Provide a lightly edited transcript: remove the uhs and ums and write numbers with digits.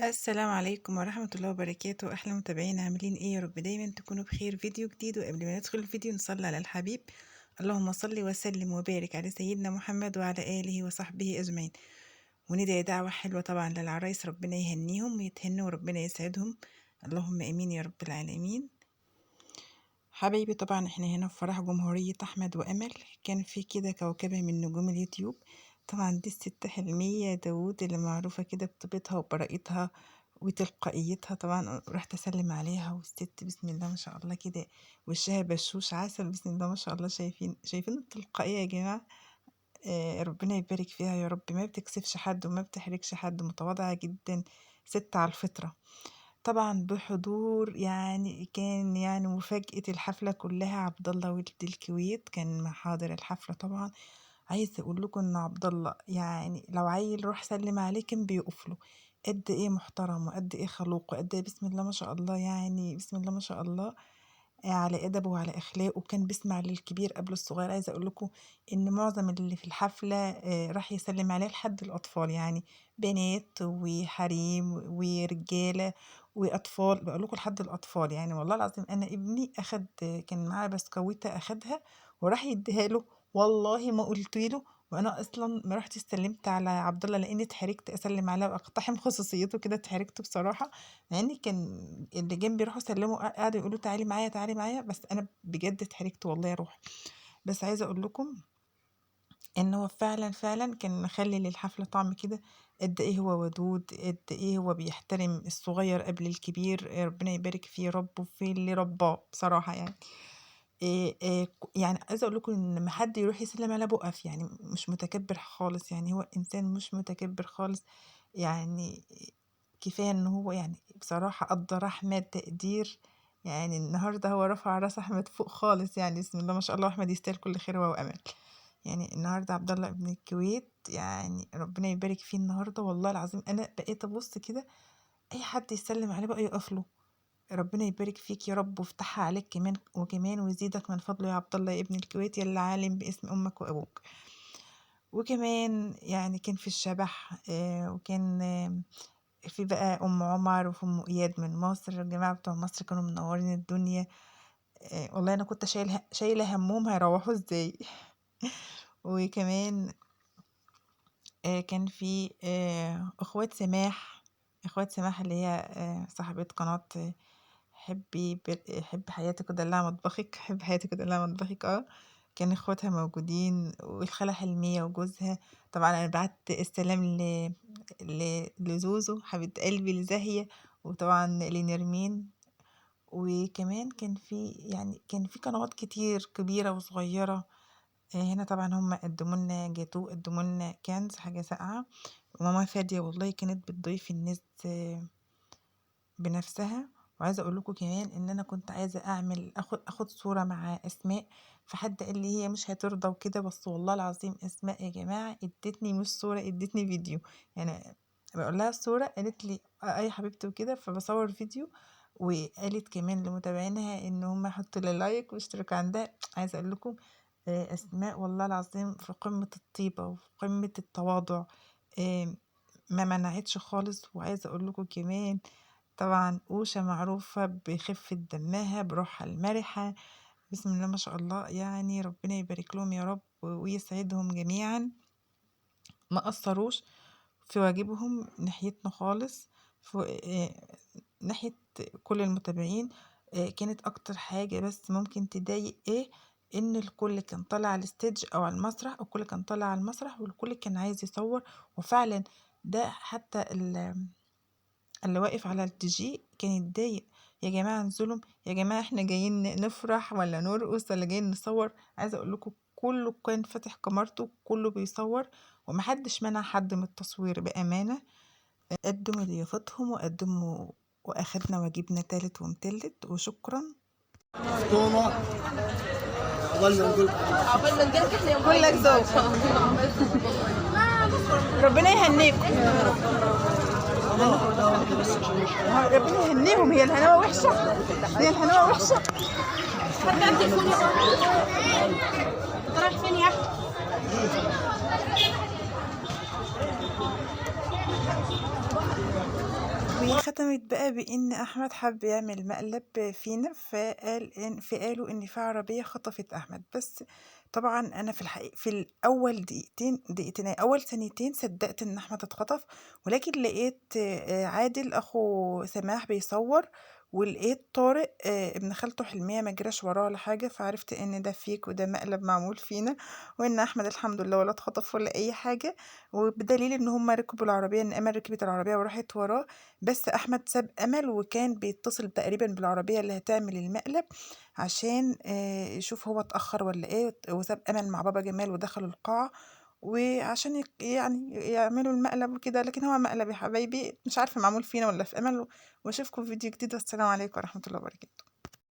السلام عليكم ورحمة الله وبركاته. أحلى متابعين، عاملين إيه؟ يا رب دايما تكونوا بخير. فيديو جديد، وقبل ما ندخل الفيديو نصلي على الحبيب. اللهم صل وسلم وبارك على سيدنا محمد وعلى آله وصحبه أجمعين. وندعي دعوة حلوة طبعا للعرايس، ربنا يهنيهم ويتهنوا وربنا يسعدهم، اللهم آمين يا رب العالمين. حبايبي طبعا احنا هنا في فرح جمهورية أحمد وأمل. كان في كده كوكبة من نجوم اليوتيوب. طبعا دي الست حلمية داوود اللي معروفة كده بطيبتها وبراءتها وتلقائيتها. طبعا رحت أسلم عليها، والست بسم الله ما شاء الله كده وشها بشوش عسل، بسم الله ما شاء الله. شايفين التلقائية يا جماعة؟ ربنا يبارك فيها يا رب. ما بتكسفش حد وما بتحرجش حد، متواضعة جدا، ست على الفطرة. طبعا بحضور يعني كان يعني مفاجأة الحفلة كلها عبد الله ولد الكويت، كان حاضر الحفلة. طبعا عايزة اقول لكم ان عبد الله يعني لو عيل روح سلم عليه كان بيقف له، قد ايه محترم وقد ايه خلوق وقد ايه بسم الله ما شاء الله، يعني بسم الله ما شاء الله على ادبه وعلى اخلاقه. كان بيسمع للكبير قبل الصغير. عايزه اقول لكم ان معظم اللي في الحفلة راح يسلم عليه لحد الاطفال، يعني بنات وحريم ورجاله واطفال، بقول لكم لحد الاطفال. يعني والله العظيم انا ابني اخد، كان معاه بسكويته اخدها وراح يديها له، والله ما قلت له، وانا اصلا ما رحت استلمت على عبد الله لاني اتحرجت اسلم عليه واقتحم خصوصيته كده، اتحرجت بصراحة، مع ان كان اللي جنبي راحوا سلموا، قعدوا يقولوا تعالي معايا تعالي معايا، بس انا بجد اتحرجت والله اروح. بس عايزه اقول لكم ان هو فعلا فعلا كان مخلي للحفله طعم كده، قد ايه هو ودود، قد ايه هو بيحترم الصغير قبل الكبير. ربنا يبارك فيه يا رب وفي اللي رباه بصراحة. يعني إيه يعني عايزه اقول لكم ان لما حد يروح يسلم على بقف، يعني مش متكبر خالص، يعني هو انسان مش متكبر خالص. يعني كفاية ان هو يعني بصراحة قدر احمد تقدير، يعني النهارده هو رفع راس احمد فوق خالص، يعني بسم الله ما شاء الله احمد يستاهل كل خير هو وامل. يعني النهارده عبد الله ابن الكويت يعني ربنا يبارك فيه النهارده، والله العظيم انا بقيت ابص كده اي حد يسلم عليه بقى يقف له، ربنا يبارك فيك يا رب وافتحها عليك كمان وكمان ويزيدك من فضله يا عبد الله يا ابن الكويت يا اللي عالم باسم امك وابوك. وكمان يعني كان في الشبح، وكان في بقى ام عمر وفي ام اياد من مصر. الجماعة بتوع مصر كانوا منورين الدنيا. والله انا كنت شايله همهم هيروحوا ازاي. وكمان كان في اخوات سماح، اخوات سماح اللي هي صاحبة قناة حبي حب حياتك ودلع مطبخك، حب حياتك ودلع مطبخك. كان اخواتها موجودين، والخالة حلمية وجوزها. طبعا انا بعت السلام لزوزو حبيبة قلبي، لزاهية، وطبعا لنرمين. وكمان كان في يعني كان في قنوات كتير كبيرة وصغيرة. هنا طبعا هم قدموا لنا جاتو، قدموا لنا كنز حاجة ساقعة. وماما فادية والله كانت بتضيف الناس بنفسها. وعايزه اقول لكم كمان ان انا كنت عايزه اعمل اخد صوره مع اسماء، فحد قال لي هي مش هترضى وكده، بس والله العظيم اسماء يا جماعة ادتني مش صوره، ادتني فيديو. يعني بقول لها الصورة قالت لي اي حبيبتي وكده، فبصور فيديو. وقالت كمان لمتابعينها ان هم يحطوا لي like واشتركوا عندها. عايزه اقول لكم اسماء والله العظيم في قمة الطيبة وفي قمة التواضع، ما منعتش خالص. وعايزه اقول لكم كمان طبعا أوشا معروفة بخفة دمها، بروحها المرحة، بسم الله ما شاء الله. يعني ربنا يبارك لهم يا رب ويسعدهم جميعا. ما قصروش في واجبهم ناحيتنا خالص، في ناحية كل المتابعين. كانت أكتر حاجة بس ممكن تضايق إيه، إن الكل كان طالع على ال stage أو على المسرح، الكل كان طالع على المسرح والكل كان عايز يصور. وفعلا ده حتى اللي واقف على الدي جي كان يتضايق، يا جماعة انزلوا يا جماعة، احنا جايين نفرح ولا نرقص ولا جايين نصور. عايزة اقول لكم كله كان فاتح كاميرته، كله بيصور، ومحدش منع حد من التصوير بأمانة. قدموا ضيافتهم وقدموا واخدنا واجبنا تالت ومتلت، وشكرا. كلك ذوق، ربنا يهنيكم، ربنا يهنيهم. هي الهناوة وحشة، هي الهناوة وحشة. حد التليفون يا بابا، انت رايح فين يا احمد؟ وختمت بقى بإن أحمد حب يعمل مقلب فينا، فقالوا إن في عربية خطفت أحمد. بس طبعًا أنا في الحقيقة في الأول دقيقتين دقيقتين إيه، أول ثانيتين صدقت إن أحمد اتخطف، ولكن لقيت عادل أخو سماح بيصور، ولقيت طارق ابن خالته حلمية ما جراش وراه ولا حاجة، فعرفت إن ده fake وده مقلب معمول فينا، وإن أحمد الحمد لله ولا اتخطف ولا أي حاجة. وبدليل إن هُم ركبوا العربية، إن أمل ركبت العربية وراحت وراه، بس أحمد ساب أمل وكان بيتصل تقريبًا بالعربية اللي هتعمل المقلب عشان يشوف هو اتأخر والّا إيه، وساب أمل مع بابا جمال ودخلوا القاعة، وعشان يعني يعملوا المقلب وكده. لكن هو مقلب يا حبايبي، مش عارفة معمول فينا والّا في أمل. وأشوفكم في فيديو جديد، والسلام عليكم ورحمة الله وبركاته.